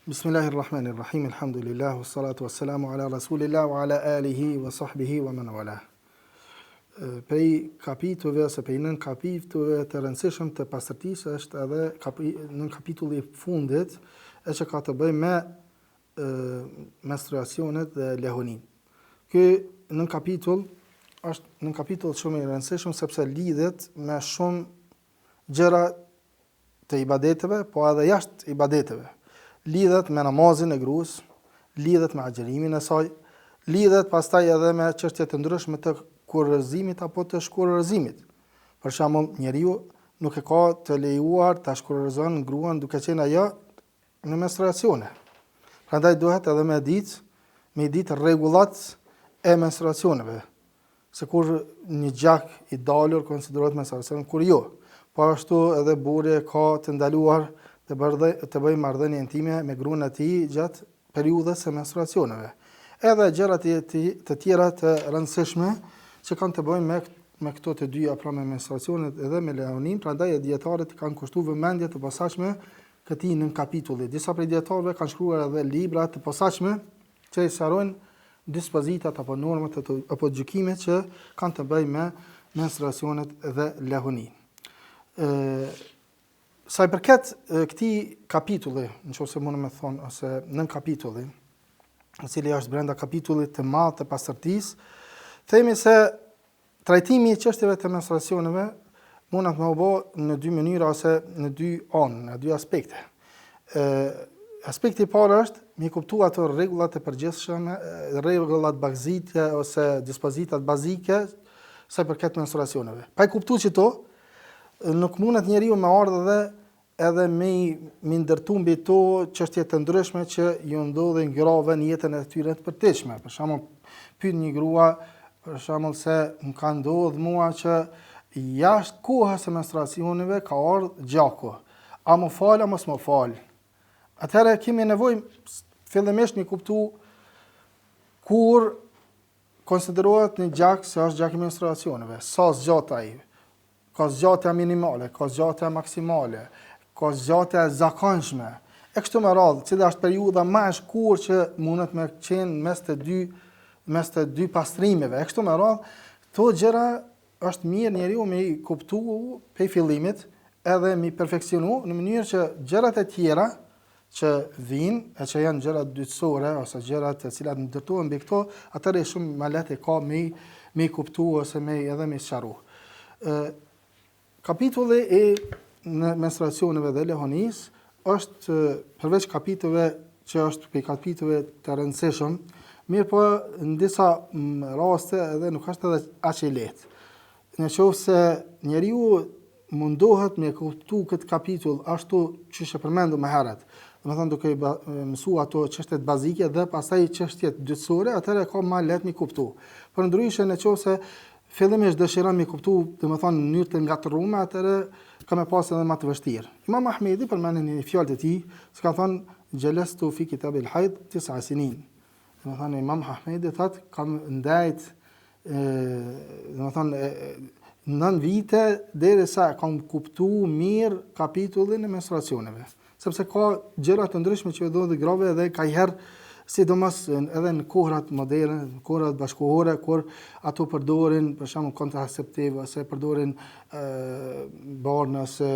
Bismillahirrahmanirrahim, alhamdulillah, wassalatu wassalamu ala rasulillah wa ala alihi wa sahbihi wa man wala. Prej kapitujve ose prej nënkapitujve të rëndësishëm të pastërtisë është edhe kapi, nënkapitulli i fundit e që ka të bëjë me e, menstruacionet dhe lehoninë. Ky nënkapitull është nënkapitull shumë i rëndësishëm sepse lidhet me shumë gjëra të ibadeteve, po edhe jashtë ibadeteve. Lidhet me namazin e gruas, lidhet me agjërimin e saj, lidhet pastaj edhe me çështje të ndryshme të kurorëzimit apo të shkurorëzimit. Për shembull, njeriu nuk e ka të lejuar ta shkurorëzon gruan duke qenë ajo në menstruacione. Prandaj duhet edhe me ditë, me i ditë rregullat e menstruacioneve. Se kur një gjak i dalur konsiderohet menstruacion, kur jo. Po ashtu edhe burri e ka të ndaluar të bërdhe, të bëjë marrëdhënie intime me gruan e tij gjatë periudhës së menstruacioneve. Edhe gjëra të, të, të tjera të rëndësishme që kanë të bëjnë me me këto të dyja, pra me menstruacionet edhe me lehoninë, prandaj e dijetarët kanë kushtu vëmendje të posaçme këtij nënkapitulli. Disa prej dijetarëve kanë shkruar edhe libra të posaçme që i sqarojnë dispozitat apo normat apo gjykimet që kanë të bëjnë me menstruacionet dhe lehoninë. Ë sa i përket këtij kapitulli, në qoftë se mundem me thonë ose nënkapitulli, i cili është brenda kapitullit të madh të pastërtisë, themi se Trajtimi i çështjeve të menstruacioneve mundet me u bo në dy mënyra ose në dy anë, në dy aspekte. Ë aspekti i parë është me kuptu ato rregullat e përgjithshme, rregullat bazike ose dispozitat bazike sa i përket menstruacioneve. Pa i kuptu qito, nuk mundet njeriu me ardhë dhe edhe me i ndërtu mbi to çështje të ndryshme që ju ndodhin grave në jetën e tyre të përditshme. Për shembull, pyet një grua, për shembull se më ka ndodhur mua që jashtë kohës së menstruacioneve ka ardhur gjaku. A m'u fal a mos m'u fal? Atëherë kemi nevojë fillimisht me kuptu kur konsiderohet një gjak se është gjak i menstruacioneve, sa zgjat ai, Ka zgjatja minimale, ka zgjatja maksimale, ka zgjatja e zakonshme. E kështu me radhë, cila është periudha më e shkurtër që mundet me qenë mes të dy mes të dy pastrimeve. E kështu me radhë, këto gjëra është mirë njeriu me i kuptu prej fillimit edhe me i perfekcionu në mënyrë që gjërat e tjera që vijnë e që janë gjëra dytësore ose gjëra të cilat ndërtohen mbi këto, atëherë shumë më lehtë e ka me me i kuptu ose me edhe me sqaru. Ë kapitulli i në menstruacioneve dhe lehonisë është përveç kapitujve që është prej kapitujve të rëndësishëm, mirëpo në disa raste edhe nuk është edhe aq i lehtë. Në qoftë se njeriu mundohet me kuptu këtë kapitull ashtu qysh e përmendëm më herët, domethënë duke i mësu ato çështjet bazike dhe pastaj çështjet dytësore, atëherë e ka ma lehtë me kuptu. Përndryshe në qoftë se fillimisht dëshiron me kuptu, domethënë në mënyrë të ngatërrume, atëherë ka me pas edhe ma të vështirë. Imam Ahmedi përmend një fjalë të tij, se ka thënë xhelestu fi kitabil hajd tisa sinin. Domethënë Imam Ahmedi thotë kam ndejt domethënë nën vite derisa e kam kuptu mirë kapitullin e menstruacioneve. Sepse ka gjëra të ndryshme që ndodhin grave edhe kajherë sidomos edhe në kohrat moderne, në kohrat bashkëkohore, kur ato përdorin, për shembull, kontraceptiv ose përdorin barna ose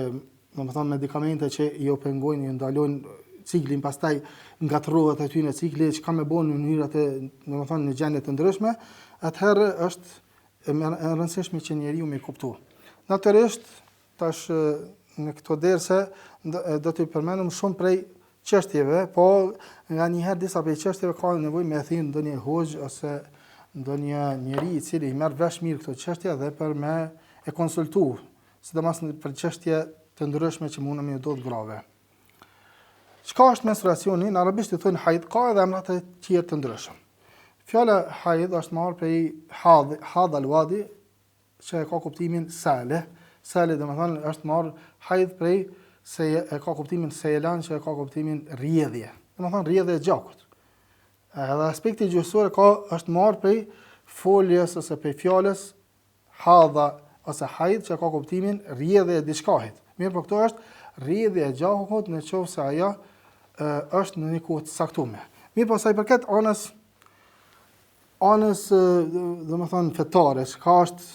domethënë medikamente që ju pengojnë, ju ndalojnë ciklin, pastaj ngatërrohet atyne cikli, që ka me bo në mënyrat e, domethënë, në gjendje të ndryshme, atëherë është e rëndësishme që njeriu me kuptu. Natyrisht, tash në këto derse do t'i përmendim shumë prej çështjeve, po nganjëherë disa prej çështjeve ka nevojë me thirr ndonjë hoxhë ose ndonjë njeri i cili i merr vesh mirë këto çështje dhe për me e konsultu sidomos për çështje të ndryshme që mundën me ju ndodh grave. Çka është menstruacioni? Në arabisht i thonë hajd, ka edhe emra të tjerë të ndryshëm. Fjala hajd është marrë prej had, had al-wadi, që e ka kuptimin sale. Sale domethënë është marrë hajd prej se e ka kuptimin selan që e ka kuptimin rrjedhje. Domethënë rrjedhje e gjakut. Edhe aspekti gjuhësor ka është marrë prej foljes ose prej fjalës Hadha ose hajd që ka kuptimin rrjedhje e diçkahit. Mirëpo këtu është rrjedhje e gjakut në qoftë se ajo është në një kohë të caktume. Mirëpo sa i përket anës anës, domethënë fetare, çka është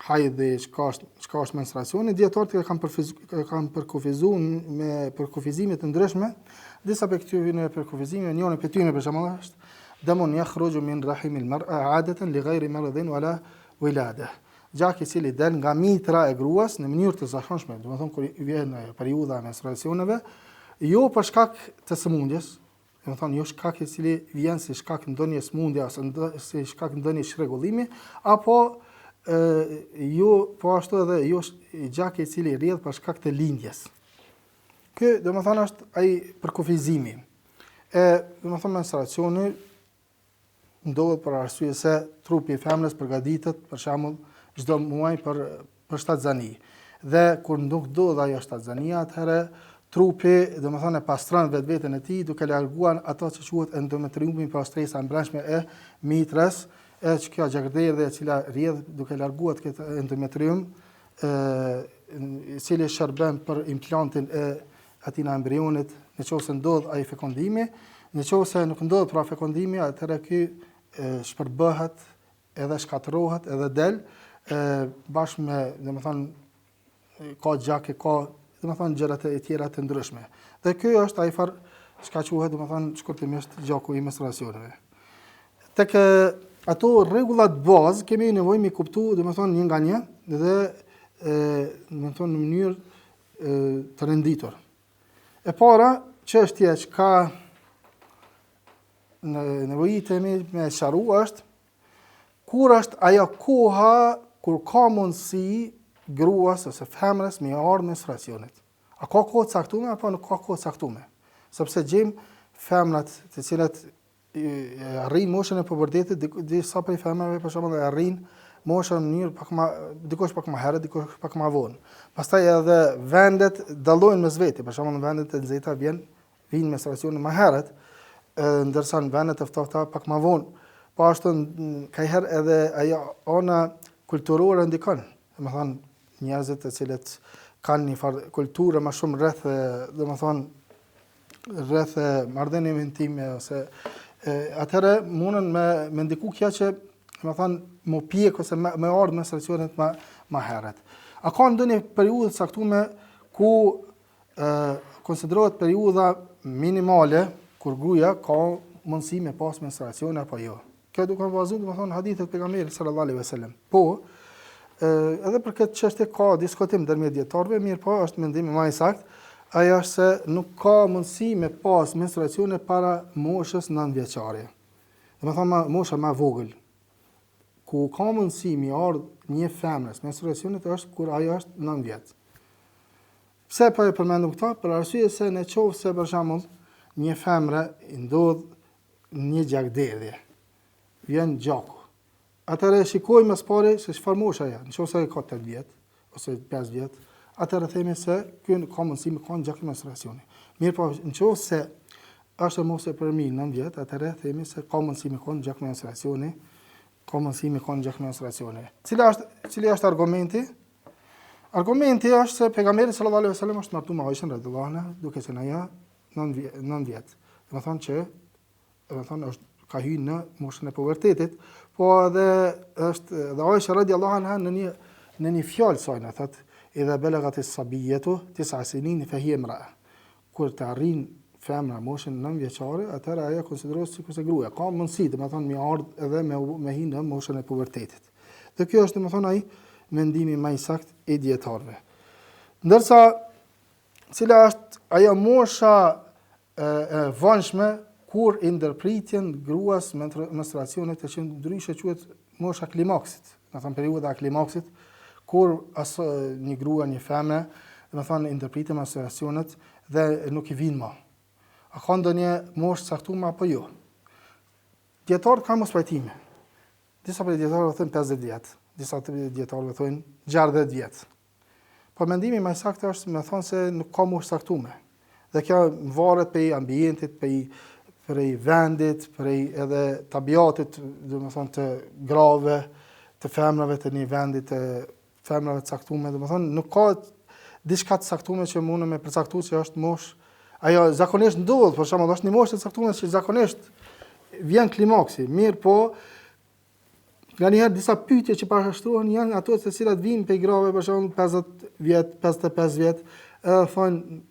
hajdi, çka është çka është menstruacioni, dijetarët e kanë përfiz, e kanë përkufizuar me përkufizime të ndryshme. Disa prej këtyre përkufizimeve, njëri prej tyre për shembull është demun yakhruju min rahim al-mar'a 'adatan li ghayri maradin wala wilada. Gjak i cili del nga mitra e gruas në mënyrë të zakonshme, domethënë kur vjen periudha e menstruacioneve, jo për shkak të sëmundjes, Domethënë jo shkak i cili vjen si shkak ndonjë sëmundje ose ndë, si shkak ndonjë çrregullimi apo ë jo po ashtu edhe jo gjak i cili rrjedh për shkak të lindjes. Ky domethënë është ai përkufizimi. E domethënë menstruacioni ndodh për arsye se trupi i femrës përgatitet për shembull çdo muaj për për shtatzani. Dhe kur nuk ndodh ajo shtatzania, atëherë trupi, domethënë e pastron vetveten e tij duke larguar ato që quhet endometriumi, pra shtresa e brendshme e mitrës, e që kjo gjakderdhje e cila rrjedh duke larguar këtë endometrium, ë i cili shërben për implantin e atina embrionit, në qoftë se ndodh ai fekondimi, në qoftë se nuk ndodh pra fekondimi, atëherë ky shpërbëhet edhe shkatërrohet edhe del e, bashkë me, domethënë, ka gjak e ka, domethënë, gjërat e tjera të ndryshme. Dhe ky është ai farë çka quhet, domethënë, shkurtimisht gjaku i menstruacioneve. Tek ato rregullat bazë kemi nevojë me kuptu, domethënë, një nga një dhe e, domethënë, në mënyrë të renditur. E para, çështja çka ne nevojitemi me sqaru është kur është ajo koha kur ka mundësi gruas ose femrës me ardhë menstruacionet. A ka kohë të caktume apo nuk ka kohë të caktume? Sepse gjejmë femrat të cilat arrijnë moshën e pubertetit, disa prej femrave për shembull e arrijnë moshën në mënyrë pak më dikush pak më herët, dikush pak më vonë. Pastaj edhe vendet dallojnë mes veti, për shembull në vendet e nxehta vjen vijnë menstruacionet më herët, ndërsa në vendet e ftohta pak më vonë. Po ashtu kajherë edhe ajo ana kulturore ndikon. Domethënë njerëzit të cilët kanë një farë kulture më shumë rreth, domethënë rreth marrëdhënieve intime ose e, atëherë mundën me me ndiku kjo që domethënë m'u pjek ose me, me ardhë menstruacionet më më herët. A ka ndonjë periudhë të caktuar ku ë konsiderohet periudha minimale kur gruaja ka mundësi me pas menstruacione apo jo? Kjo duke u bazuar domethënë hadithet e pejgamberit sallallahu alaihi wasallam. Po, ë edhe për këtë çështje ka diskutim ndërmjet dijetarëve, mirëpo është mendimi më i saktë, ajo është se nuk ka mundësi me pas menstruacione para moshës 9 vjeçare. Domethënë mosha më e vogël. Ku ka mundësi me ardh një femrës menstruacionet është kur ajo është 9 vjet. Pse po e përmendim këtë? Për arsye se në qoftë se për shembull një femre i ndodh një gjakderdhje, vjen gjaku. Atëherë shikojmë së pari se çfarë moshe ajo, në qoftë se ka 8 vjet ose 5 vjet, atëherë themi se ky ka mundësi me kanë gjak menstruacioni. Mirëpo, në qoftë se është e moshës përmi 9 vjet, atëherë themi se ka mundësi me kanë gjak menstruacioni, ka mundësi me kanë gjak menstruacioni. Cila është, cili është argumenti? Argumenti është se pejgamberi sallallahu alaihi wasallam është martuar me Aishën radhiyallahu anha, duke qenë ajo 9 vjet. Domethënë që domethënë është ka hy në moshën e pubertetit, po edhe është edhe Aisha radiallahu anha në një në një fjalë saj na thot idha belagat as-sabiyatu tis'a sinin fa hiya imra'a. Kur të arrin femra moshën 9 vjeçare, atëherë ajo konsiderohet sikurse gruaja. Ka mundësi, domethënë, me ardh edhe me me hi në moshën e pubertetit. Dhe kjo është domethënë ai mendimi më i saktë i dijetarëve. Ndërsa Cila është ajo mosha e, e vonshme kur i ndërpriten gruas menstruacionet e që ndryshe quhet mosha klimaksit, domethënë periudha e klimaksit, kur as një grua, një femre, domethënë i ndërpriten menstruacionet dhe nuk i vijnë më. A ka ndonjë moshë caktuar apo jo? Dijetarët kanë mospajtime. Disa prej dijetarëve thonë 50 vjet, disa prej dijetarëve thonë 60 vjet. Por mendimi më i saktë është me thonë se nuk ka moshë caktume. Dhe kjo varet prej ambientit, prej prej vendit, prej edhe tabiatit, domethonë të grave, të femrave të një vendi të femrave të caktume, domethonë nuk ka diçka të caktume që mundem me përcaktu që është moshë. Ajo zakonisht ndodh, për shembull, është një moshë e caktuar që zakonisht vjen klimaksi, mirëpo nganjëherë disa pyetje që parashtrohen janë ato të cilat vijnë prej grave për shembull 50 vjet, 55 vjet, edhe thonë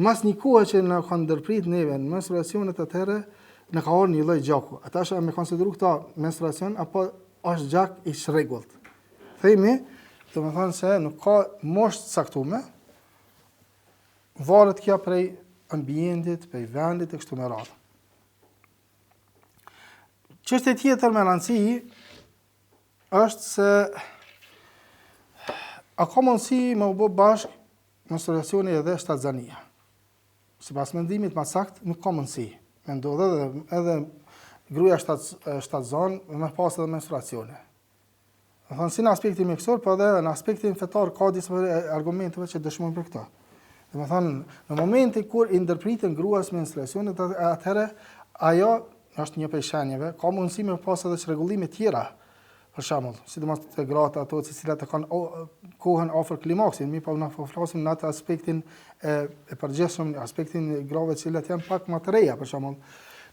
mas një kohe që na kanë ndërprit neve në menstruacionet atëherë na ka ardhur një lloj gjaku. A tash a me konsideru këta menstruacion apo është gjak i çrregullt? Themi, domethënë se nuk ka moshë të caktuar, Varet kjo prej ambientit, prej vendit e kështu me radhë. Çështje tjetër me rëndësi është se a ka mundësi me u bë bashkë menstruacioni edhe shtatzania. Sipas mendimit ma sakt, nuk ka mundësi. Me ndodhë edhe, edhe gruaja shtat, shtatzanë me pas edhe menstruacione. Domethënë, si në aspektin mjekësor, po edhe në aspektin fetar ka disa argumenteve që dëshmojnë për këtë. Domethënë, në momentin kur i ndërpriten gruas menstruacionet, atëherë ajo është një prej shenjave, ka mundësi me pas edhe çrregullime tjera, për shembull, sidomos te gratë ato të cilat e kanë kohën afër klimaksit, mirëpo na po flasim në atë aspektin e, e përgjithshëm, në aspektin e grave të cilat janë pak më të reja, për shembull.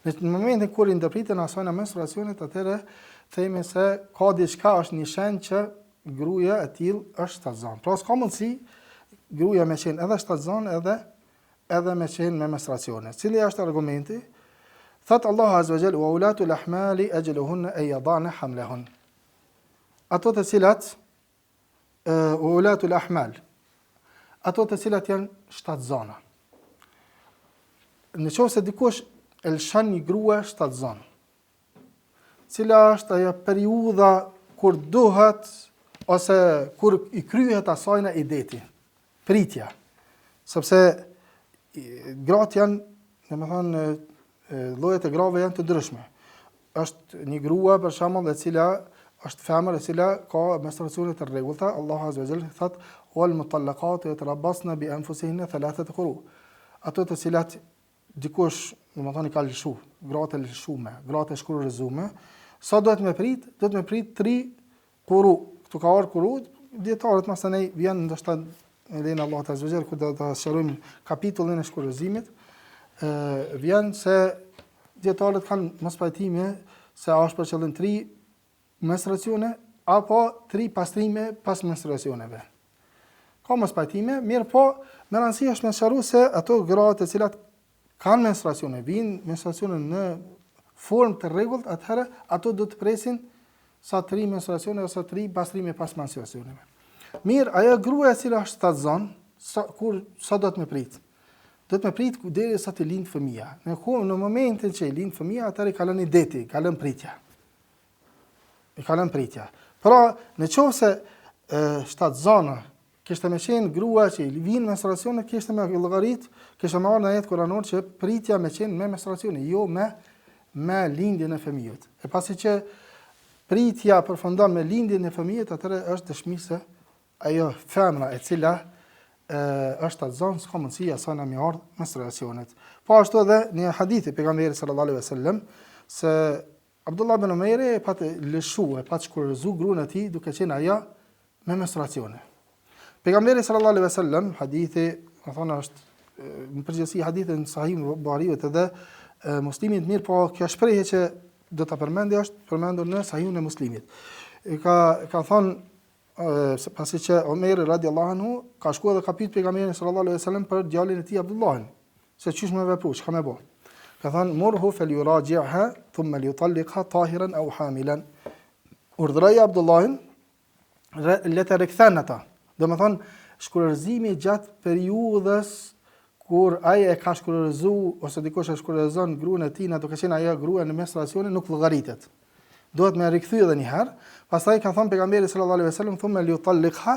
Në momentin kur i ndërpriten asaj menstruacionet, atëherë themi se ka diçka është një shenjë që gruaja e tillë është shtatzënë. Pra s'ka mundësi gruaja me qenë edhe shtatzënë edhe edhe me qenë me menstruacione. Cili është argumenti? Thot Allahu Azza wa Jall wa ulatul ahmali ajaluhunna ay yadana hamlahun. Ato të cilat wa ulatul ahmal ato të cilat janë shtatzana. Në qoftë se dikush e lëshon një grua shtatzënë, Cila është ajo periudha kur duhet ose kur i kryhet asajna ideti, pritja. Sepse gratë janë, domethënë, llojet e grave janë të ndryshme. Është një grua për shembull e cila është femër e cila ka menstruacione të rregullta, Allahu azza wa jall thot wal mutallaqatu yatarabbasna bi anfusihinna thalathata quru. Ato të cilat dikush, domethënë i ka lëshu, gratë e lëshume, gratë e shkurorëzume, sa duhet me prit? Duhet me prit tri kuru. Këtu ka ardhur kuru, dijetarët masanej vjen ndoshta me lejen e Allahut azza wa jall kur do ta sqarojmë kapitullin e shkurorëzimit, ë vjen se dijetarët kanë mospajtime se a është për qëllim tri menstruacione apo tri pastrime pas menstruacioneve. Ka mospajtime, mirëpo, me rëndësi është me sqaru se ato gratë të cilat kanë menstruacione, vijnë menstruacione në formë të rregullt, atëherë ato do të presin sa tri menstruacione ose tri pastrime pas menstruacioneve. Mirë, ajo grua e cila është shtatzënë, sa kur sa do të me prit? Do të me prit derisa të lind fëmija. Në kohë në momentin që i lind fëmija, atëherë i kalon ideti, kalon pritja. I kalon pritja. Pra, në qoftë se shtatzana kishte me qenë grua që i vijnë menstruacionet, kishte me llogarit, kishte me ardhë në ajet kuranor që pritja me qenë me menstruacione, jo me, me lindjen e fëmijës. E pasi që pritja përfundon me lindjen e fëmijës, atëherë është dëshmi se ajo femra e cila e, është shtatzënë, s'ka mundësi asajna me ardhë menstruacionet. Po ashtu edhe një hadithi pejgamberit sallallahu alaihi wasallam se Abdullah ibn Umeri e pat lëshu, e pat shkurorëzu gruan e tij duke qenë ajo me menstruacione. Pejgamberi sallallahu alaihi wasallam, hadithi, domethënë është në përgjithësi hadithi në Sahih Buhariut edhe Muslimit, mirëpo kjo shprehje që do ta përmendi është përmendur në Sahihun e Muslimit. E ka ka thënë se pasi që Omeri radiallahu anhu ka shkuar dhe ka pyet pejgamberin sallallahu alaihi wasallam për djalin e tij Abdullahin, se qysh me vepru, çka me bo. Ka thënë murhu fel yuraji'ha thumma liyutalliqha tahiran aw hamilan. Urdhëroje Abdullahin le të rikthen ata. Domethënë shkurorëzimi gjatë periudhës kur ai e ka shkurorëzu ose dikush e shkurorëzon gruan e tij, duke qenë ajo grua në menstruacione nuk llogaritet. Duhet me rikthy edhe një herë. Pastaj ka thënë pejgamberi sallallahu alaihi wasallam, "Thumma liyutalliqha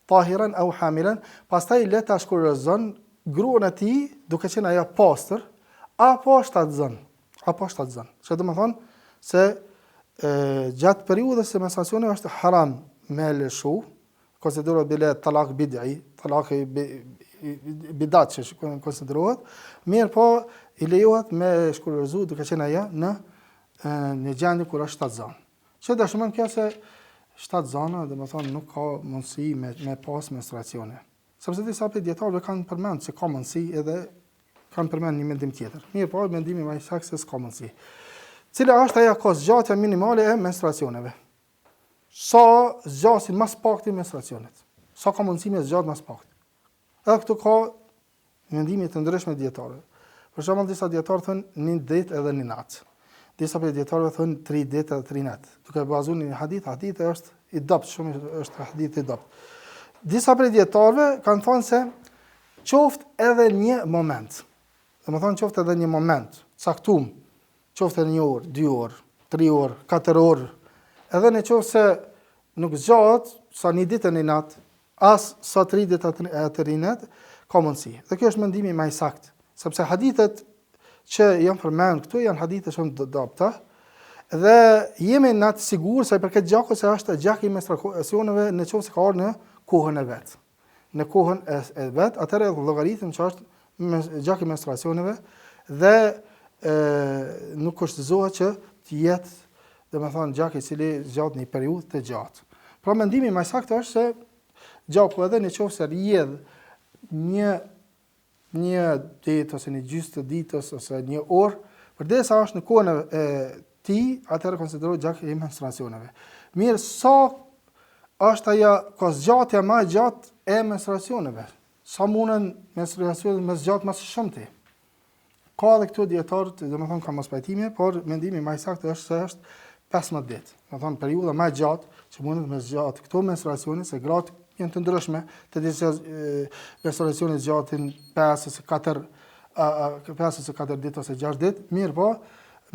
tahiran aw hamilan." Pastaj le ta shkurorëzon gruan e tij duke qenë ajo pastër apo shtatzën, apo shtatzën. Që do të thonë se e, gjatë periudhës së menstruacionit është haram me lëshu, konsiderohet bile talak bid'i, talak i bidat që konsiderohet, mirëpo i lejohet me shkurorëzu duke qenë ajo në në gjendje kur është shtatzënë. Që dëshmon kjo se shtatzëna, domethënë nuk ka mundësi me me pas menstruacione. Sepse disa prej dijetarëve kanë përmend se ka mundësi edhe Kanë përmend një mendim tjetër. Mirëpo, mendimi më i saktë se s'ka mundësi. Cila është ajo kohëzgjatja minimale e menstruacioneve? Sa zgjasin më së pakti menstruacionet? Sa ka mundësi me zgjat më së pakti? Edhe këtu ka mendime të ndryshme dijetarëve. Për shembull, disa dijetarë thonë një ditë edhe një natë. Disa prej dijetarëve thonë tri ditë edhe tri natë. Duke bazuar në një hadith, hadithi është i dobët, shumë është hadith i dobët. Disa prej dijetarëve kanë thënë se qoftë edhe një moment. Domethënë qoftë edhe një moment, caktum, qoftë edhe një orë, dy orë, tri orë, katër orë, edhe në qoftë se nuk zgjat sa një ditë e një natë, as sa tri ditë e tri net, ka mundësi. Dhe kjo është mendimi më i saktë, sepse hadithet që janë përmend këtu janë hadithe shumë të dobëta. Dhe jemi na të sigurt sa i përket gjakut se është gjak i menstruacioneve në qoftë se ka ardhur në kohën e vet. Në kohën e, e vet, atëherë llogaritim që është me, gjak i menstruacioneve dhe e, nuk kushtëzohet që të jetë, domethënë, gjak i cili zgjat një periudhë të gjatë. Pra mendimi më i saktë është se gjaku edhe në qoftë se rrjedh një një ditë ose një gjysmë të ditës ose një orë, përderisa është në kohën e tij, atëherë konsiderohet gjak i menstruacioneve. Mirë, sa është ajo kohëzgjatja më e gjatë e menstruacioneve? Sa munden menstruacionet me zgjat më së shumti? Ka edhe këtu dijetarët, domethënë ka mospajtime, por mendimi më i saktë është se është 15 ditë. Domethënë periudha më e gjatë që mundet me zgjat këto menstruacione se gratë janë të ndryshme, të disa menstruacione zgjatin 5 ose 4 a, a, 5 ose 4 ditë ose 6 ditë, mirëpo,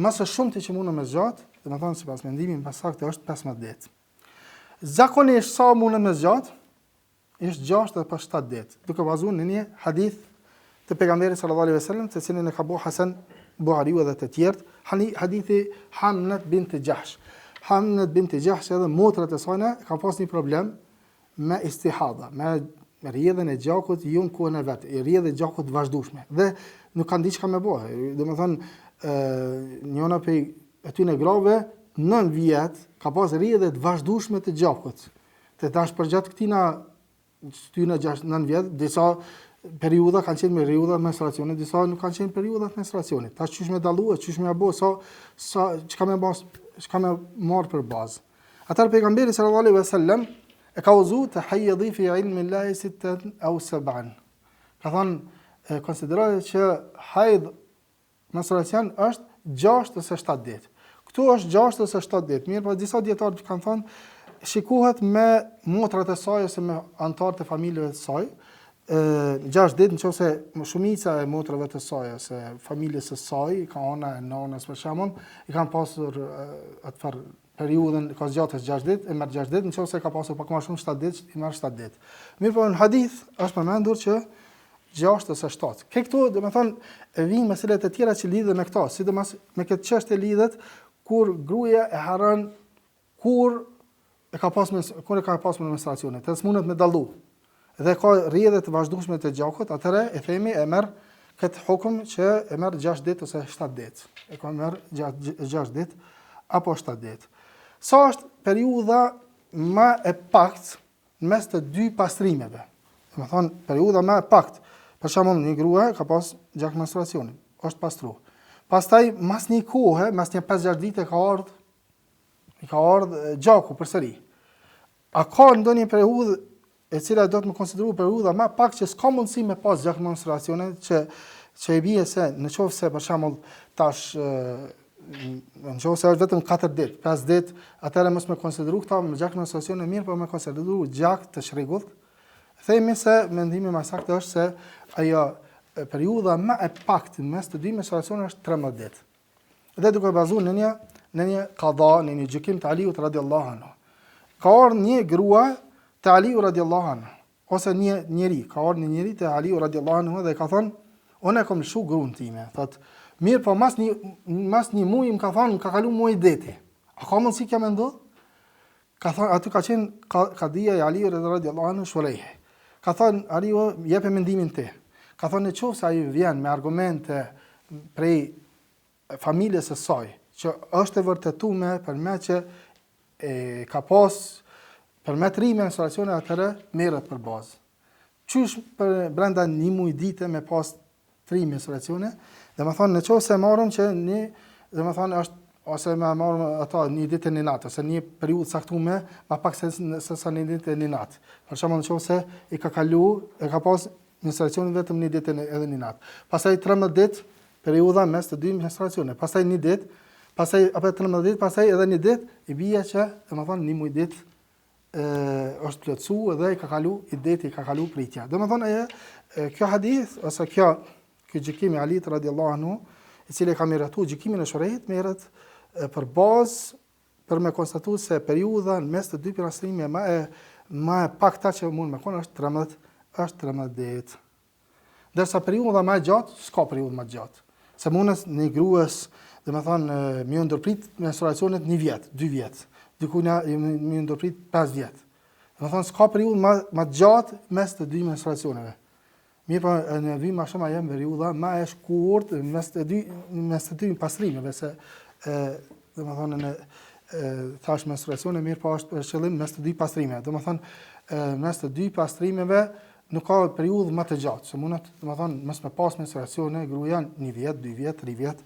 më së shumti që mundet me zgjat, domethënë sipas mendimit më saktë është 15 ditë. Zakonisht sa mundet me zgjat? Është 6 apo 7 ditë, duke bazuar në një hadith të pejgamberit sallallahu alaihi wasallam, të cilin e ka bo Hasan Buhariu edhe të tjerët, hadithi Hamnat bint Jahsh. Hamnat bint Jahsh edhe motrat e sajna kanë pas një problem me istihada, me rrjedhën e gjakut jo në kohën e vet, rrjedhë e gjakut të vazhdueshme dhe nuk kanë ditë çka me bo. Domethënë ë njëna prej atyne grave 9 vjet ka pas rrjedhje të vazhdueshme të gjakut. Të tash përgjatë këtina këtyne 6-9 vjet, disa periudha kanë qenë me periudha të menstruacionit, disa nuk kanë qenë periudha të menstruacionit. Tash qysh me dallu, qysh me bo, sa sa çka me bas, çka me marr për bazë. Atëherë pejgamberi sallallahu alaihi wasallam e ka udhëzu tahayidi fi ilmi Allahi sittan aw sab'an. Ka thënë konsideroje që hajd Menstruacion është 6 ose 7 ditë. Këtu është 6 ose 7 ditë. Mirëpo disa dijetarë kanë thënë shikohet me motrat e saj ose me anëtarët e familjeve të saj. Ë 6 ditë nëse shumica e motrave të saj ose familjes së saj, ka ana e nënës për shembull, i kanë pasur atë farë periudhën ka zgjatur 6 ditë, e merr 6 ditë, nëse ka pasur pak më shumë 7 ditë, i merr 7 ditë. Mirëpo në hadith është përmendur që 6 ose 7. Ke këtu, domethënë, e vijnë meselet e tjera që lidhen me këto, sidomos me këtë çështje lidhet kur gruaja e harron kur e ka pas kur e ka pas me menstruacionin, të s'mundet me dallu. Dhe ka rrjedhje të vazhdueshme të gjakut, atëherë e themi e merr këtë hukm që e merr 6 ditë ose 7 ditë. E ka merr 6 ditë apo 7 ditë. Sa është periudha më e paktë në mes të dy pastrimeve? Domethënë, periudha më e paktë. Për shembull, një grua ka pas gjak menstruacionin, është pastru. Pastaj, mas një kohe, mas një 5-6 dite ka ardhë, i ka ardhë gjaku përsëri. A ka ndonjë periudhë e cila do të me konsideru periudha më pak që s'ka mundësi me pas gjak menstruacione që që i bie se në qoftë se për shembull tash në qoftë se është vetëm 4 ditë, 5 ditë, atëherë mos me konsideru këta me gjak menstruacione mirë, po me konsideru gjak të çrregullt. Themi se mendimi më saktë është se ajo periudha më e paktë në mes të dy menstruacioneve është 13 ditë. Dhe duke bazuar në një në një kada, në një gjykim të Aliut radiallahu anhu. Ka ardhur një grua te Aliu radiallahu anhu, ose një njeri, ka ardhur një njeri te Aliu radiallahu anhu dhe ka thënë, unë e kam lëshu gruan time, thot, mirë po mas një mas një muaji më ka thënë, më ka kalu mua ideti. A ka mundësi kjo me ndodh? Ka thënë, aty ka qenë ka, kadia i Aliut radiallahu anhu Shurejh. Ka thënë Aliu, jepe mendimin ti. Ka thënë në qoftë se ai vjen me argumente prej familjes së saj, që është e vërtetume për me që e ka pas për me tri menstruacione atëherë merret për bazë. Qysh për brenda një muj dite me pas Tri menstruacione, domethënë në qoftë se marrim që një, domethënë është ose me marrim ato një ditë e një natë, ose një periudhë caktume, ma pak se, se sa një ditë e një natë. Për shembull në qoftë se i ka kalu, e ka pas menstruacionin vetëm një ditë edhe një natë. Pastaj 13 ditë, periudha mes të dy menstruacione. Pastaj një ditë, pastaj apet 13 ditë, pastaj edhe një ditë, i bie që, domethënë, një muj ditë e, është plotësu dhe i ka kalu ideti, i ka kalu pritja. Domethënë, e, kjo hadith, ose kjo, kjo gjykim i Alit radiallahu anhu, i cili ka miratu gjykimin e Shurejhit, merret për bazë për me konstatu se periudha në mes të dy pastrimeve ma e, ma e pakta që mund me konë është 13, është 13 ditë. Ndërsa periudha më e gjatë, s'ka periudhë më të gjatë. Se mundet një grues, domethënë, me iu ndërprit menstruacionet një vjet, dy vjet, dikujna me iu ndërprit 5 vjet. Domethënë, s'ka periudhë më, më të gjatë mes të dy menstruacioneve. Mirëpo, në vy ma shumë ajo periudha më e shkurt mes të dy, mes të dy pastrimeve, se, e, domethënë, në, e, thash menstruacione, mirëpo është për qëllim mes të dy pastrimeve. Domethënë, mes të dy pastrimeve, Nuk ka periudhë më të gjatë, se mundet, domethënë, mos me pas menstruacione gruaja një vjet, dy vjet, tri vjet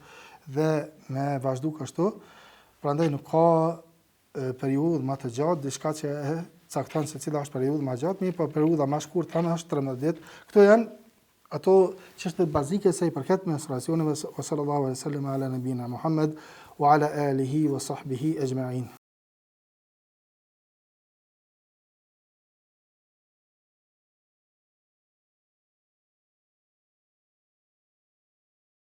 dhe me vazhdu kështu. Prandaj nuk ka periudhë më të gjatë, diçka që e cakton se cila është periudha më e gjatë, mirëpo periudha më e shkurtër thamë është 13 ditë. Këto janë ato çështjet bazike sa i përket menstruacioneve wa sallallahu alaihi wasallam ala nabina Muhammad wa ala alihi wa sahbihi ajma'in.